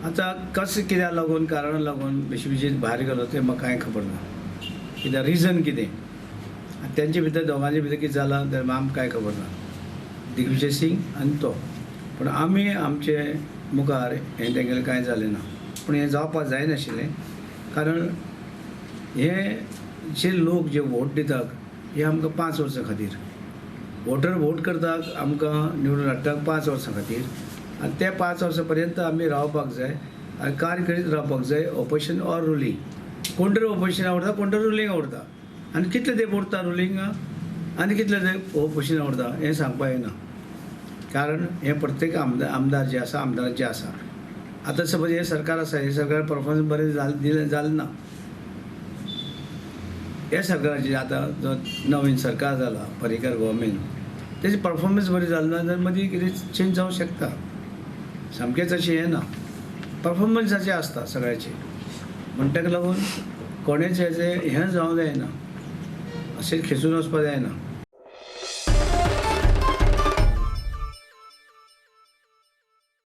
आतां कशें कित्याक लागून कारणाक लागून विश्वजीत भायर गेलो तें म्हाका कांय खबर ना. कित्याक रिजन कितें आनी तेंचे भितर दोगांचे भितर कितें जालां तें आमकां कांय खबर ना, दिग्विजय सिंग आनी तो. पूण आमी आमचे मुखार हें तेंगेलें कांय जालें ना. पूण हें जावपाक जायनाशिल्लें, कारण हे जे लोक जे वोट दितात हे आमकां 5 वर्सां खातीर, वोटर वोट करतात आमकां निवडून हाडटात 5 वर्सां खातीर, आनी ते 5 वर्सां पर्यंत आमी रावपाक जाय आनी कार्य करीत रावपाक जाय. ऑपोजिशन ऑर रुलींग, कोण तरी ऑपोजिशन आवडटा, कोण तरी रुलींग आवडटा, आनी कितले तेंप उरता रुलींग आनी कितले तेंप ऑपोजिशन आवडटा हें सांगपाक येना. कारण हें प्रत्येक आमदार जे आसा आमदाराचें आसा. आतां समज हें सरकार आसा, हें सरकार परफॉर्मन्स बरें दिलें जालें ना. ह्या सरकाराचें आतां जो नवीन सरकार जाला पर्रीकर गव्हर्मेंट, तेजी परफॉर्मन्स बरी जाली ना जाल्यार मदीं कितें चेंज जावंक शकता. सामकेंच अशें हें ना, परफॉर्मन्साचें आसता सगळ्याचें. म्हण ताका लागून कोणेच हेजें हें जावंक जायना, अशें खेचून वचपाक जायना.